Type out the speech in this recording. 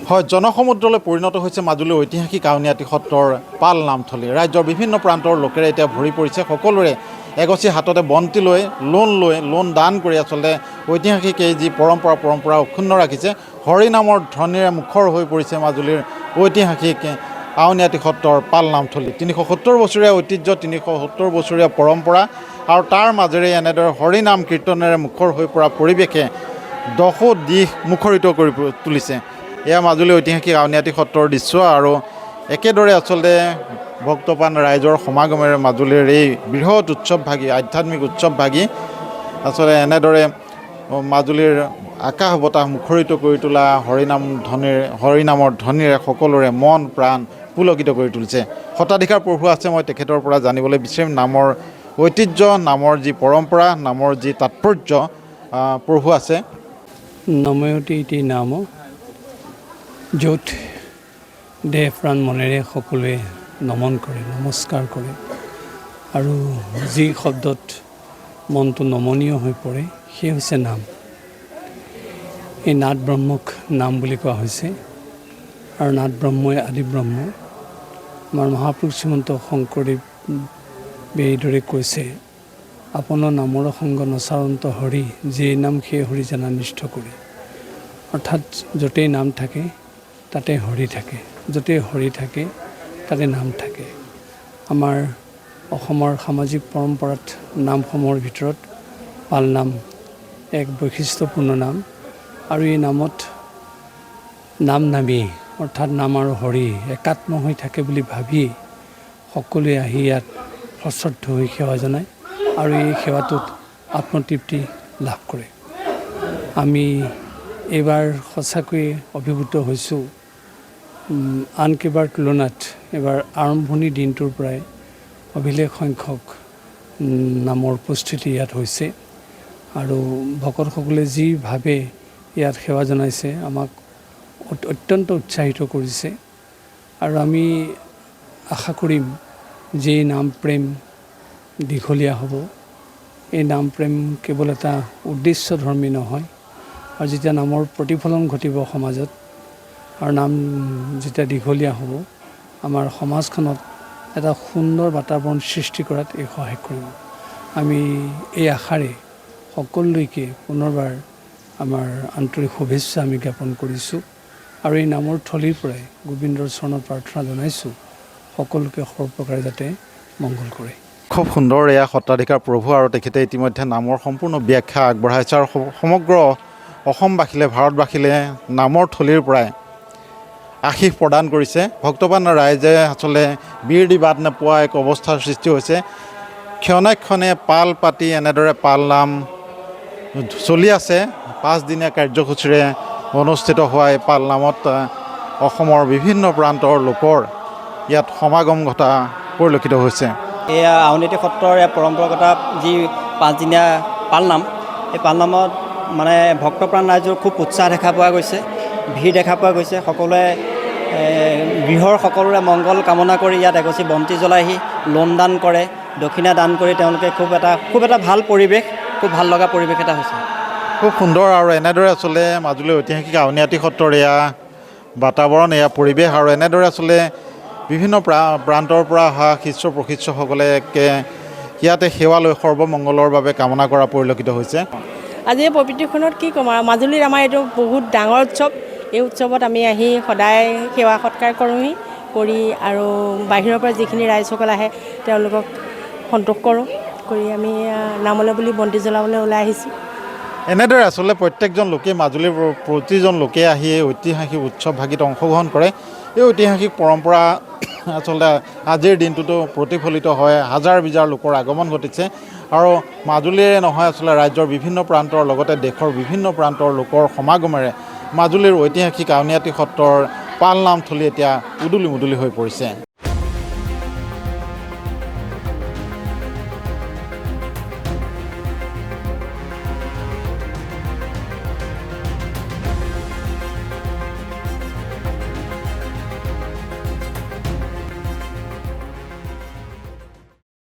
হয়, জনসমুদ্ৰলৈ পৰিণত হৈছে মাজুলীৰ ঐতিহাসিক আউনীআটী সত্ৰৰ পাল নামথলী। ৰাজ্যৰ বিভিন্ন প্ৰান্তৰ লোকেৰে এতিয়া ভৰি পৰিছে। সকলোৰে এগছি হাততে বন্তি লৈ, লোন লৈ, লোন দান কৰি আচলতে ঐতিহাসিক এই যি পৰম্পৰা, পৰম্পৰা অক্ষুণ্ণ ৰাখিছে। হৰিনামৰ ধ্বনিৰে মুখৰ হৈ পৰিছে মাজুলীৰ ঐতিহাসিক আউনীআটী সত্ৰৰ পাল নামথলী। 370 বছৰীয়া ঐতিহ্য, 370 বছৰীয়া পৰম্পৰা আৰু তাৰ মাজেৰে এনেদৰে হৰিনাম কীৰ্তনেৰে মুখৰ হৈ পৰা পৰিৱেশে দশো দিশ মুখৰিত কৰি তুলিছে। এয়া মাজুলী ঐতিহাসিক আউনীআটী সত্ৰৰ দৃশ্য আৰু একেদৰে আচলতে ভক্তপ্ৰাণ ৰাইজৰ সমাগমেৰে মাজুলীৰ এই বৃহৎ উৎসৱ ভাগি, আধ্যাত্মিক উৎসৱ ভাগি আচলতে এনেদৰে মাজুলীৰ আকাশ বতাহ মুখৰিত কৰি তোলা হৰিনাম ধ্বনিৰে, হৰিনামৰ ধ্বনিৰে সকলোৰে মন প্ৰাণ পুলকিত কৰি তুলিছে। শতাধিকাৰ প্ৰভু আছে, মই তেখেতৰ পৰা জানিবলৈ বিচাৰিম নামৰ ঐতিহ্য, নামৰ যি পৰম্পৰা, নামৰ যি তাৎপৰ্য। প্ৰভু আছে। নময়তি ইতি নাম, য'ত দেহ প্ৰাণ মনেৰে সকলোৱে নমন কৰে, নমস্কাৰ কৰে আৰু যি শব্দত মনটো নমনীয় হৈ পৰে, সেই হৈছে নাম। এই নাদ ব্ৰহ্মক নাম বুলি কোৱা হৈছে আৰু নাদ ব্ৰহ্মই আদি ব্ৰহ্ম। আমাৰ মহাপুৰুষ শ্ৰীমন্ত শংকৰদেৱে এইদৰে কৈছে, "আপোন নামৰ সংগ নচাৰন্ত হৰি, যে নাম সেই হৰি জানা নিষ্ঠ কৰি।" অৰ্থাৎ য'তেই নাম থাকে তাতে হৰি থাকে, য'তেই হৰি থাকে তাতে নাম থাকে। আমাৰ অসমৰ সামাজিক পৰম্পৰাত নামসমূহৰ ভিতৰত পালনাম এক বৈশিষ্ট্যপূৰ্ণ নাম আৰু এই নামত নাম নামি, অৰ্থাৎ নাম আৰু হৰি একাত্ম হৈ থাকে বুলি ভাবি সকলোৱে আহি ইয়াত সশ্ৰদ্ধ হৈ সেৱা জনায় আৰু এই সেৱাটোত আত্মতৃপ্তি লাভ কৰে। আমি এইবাৰ সঁচাকৈয়ে অভিভূত হৈছোঁ। আন কেইবাৰ তুলনাত এইবাৰ আৰম্ভণি দিনটোৰ পৰাই অভিলেখ সংখ্যক নামৰ উপস্থিতি ইয়াত হৈছে আৰু ভকতসকলে যি ভাৱে ইয়াত সেৱা জনাইছে, আমাক অত্যন্ত উৎসাহিত কৰিছে। আৰু আমি আশা কৰিম যে এই নাম প্ৰেম দীঘলীয়া হ'ব। এই নাম প্ৰেম কেৱল এটা উদ্দেশ্যধৰ্মী নহয় আৰু যেতিয়া নামৰ প্ৰতিফলন ঘটিব সমাজত আৰু নাম যেতিয়া দীঘলীয়া হ'ব, আমাৰ সমাজখনত এটা সুন্দৰ বাতাবৰণ সৃষ্টি কৰাত এই সহায় কৰিব। আমি এই আশাৰে সকলোলৈকে পুনৰবাৰ আমাৰ আন্তৰিক শুভেচ্ছা আমি জ্ঞাপন কৰিছোঁ আৰু এই নামৰ থলীৰ পৰাই গোবিন্দৰ চৰণত প্ৰাৰ্থনা জনাইছোঁ, সকলোকে সৰ্বপ্ৰকাৰে যাতে মংগল কৰে। খুব সুন্দৰ। এয়া সত্ৰাধিকাৰ প্ৰভু আৰু তেখেতে ইতিমধ্যে নামৰ সম্পূৰ্ণ ব্যাখ্যা আগবঢ়াইছে আৰু সমগ্ৰ অসমবাসীলে, ভাৰতবাসীলে নামৰ থলীৰ পৰাই আশীষ প্ৰদান কৰিছে। ভক্তপ্ৰাণ ৰাইজে আচলতে বিৰ দি বাট নোপোৱা এক অৱস্থাৰ সৃষ্টি হৈছে। ক্ষণে ক্ষণে পাল পাতি এনেদৰে পাল নাম চলি আছে। পাঁচদিনীয়া কাৰ্যসূচীৰে অনুষ্ঠিত হোৱা এই পালনামত অসমৰ বিভিন্ন প্ৰান্তৰ লোকৰ ইয়াত সমাগম ঘটা পৰিলক্ষিত হৈছে। এয়া আউনীআটী সত্ৰৰ এয়া পৰম্পৰাগত যি পাঁচদিনীয়া পালনাম, এই পালনামত মানে ভক্তপ্ৰাণ ৰাইজৰ খুব উৎসাহ দেখা পোৱা গৈছে, ভিৰ দেখা পোৱা গৈছে। সকলোৱে গৃহৰ সকলোৰে মংগল কামনা কৰি ইয়াত এগছি বন্তি জ্বলাইহি লোন দান কৰে, দক্ষিণা দান কৰি তেওঁলোকে খুব এটা ভাল পৰিৱেশ, খুব ভাল লগা পৰিৱেশ এটা হৈছে। খুব সুন্দৰ। আৰু এনেদৰে আচলতে মাজুলীৰ ঐতিহাসিক আউনীআটী সত্ৰৰ এয়া বাতাবৰণ, এয়া পৰিৱেশ আৰু এনেদৰে আচলতে বিভিন্ন প্ৰান্তৰ পৰা অহা শিষ্য প্ৰশিষ্যসকলে ইয়াতে সেৱা লৈ সৰ্বমংগলৰ বাবে কামনা কৰা পৰিলক্ষিত হৈছে। আজি এই পবিত্ৰখনত কি ক'ম আৰু, মাজুলীত আমাৰ এইটো বহুত ডাঙৰ উৎসৱ। এই উৎসৱত আমি আহি সদায় সেৱা সৎকাৰ কৰোঁহি কৰি আৰু বাহিৰৰ পৰা যিখিনি ৰাইজসকল আহে, তেওঁলোকক সন্তোষ কৰোঁ কৰি আমি নামলৈ বুলি বন্তি জ্বলাবলৈ ওলাই আহিছোঁ। এনেদৰে আচলতে প্ৰত্যেকজন লোকেই, মাজুলীৰ প্ৰতিজন লোকেই আহি এই ঐতিহাসিক উৎসৱ ভাগিত অংশগ্ৰহণ কৰে। এই ঐতিহাসিক পৰম্পৰা আচলতে আজিৰ দিনটোতো প্ৰতিফলিত হয়। হাজাৰ বিজাৰ লোকৰ আগমন ঘটিছে আৰু মাজুলীৰে নহয়, আচলতে ৰাজ্যৰ বিভিন্ন প্ৰান্তৰ লগতে দেশৰ বিভিন্ন প্ৰান্তৰ লোকৰ সমাগমেৰে মাজুলীৰ ঐতিহাসিক আউনীআটী সত্ৰৰ পালনামথলী এতিয়া উদুলি মুদুলি হৈ পৰিছে।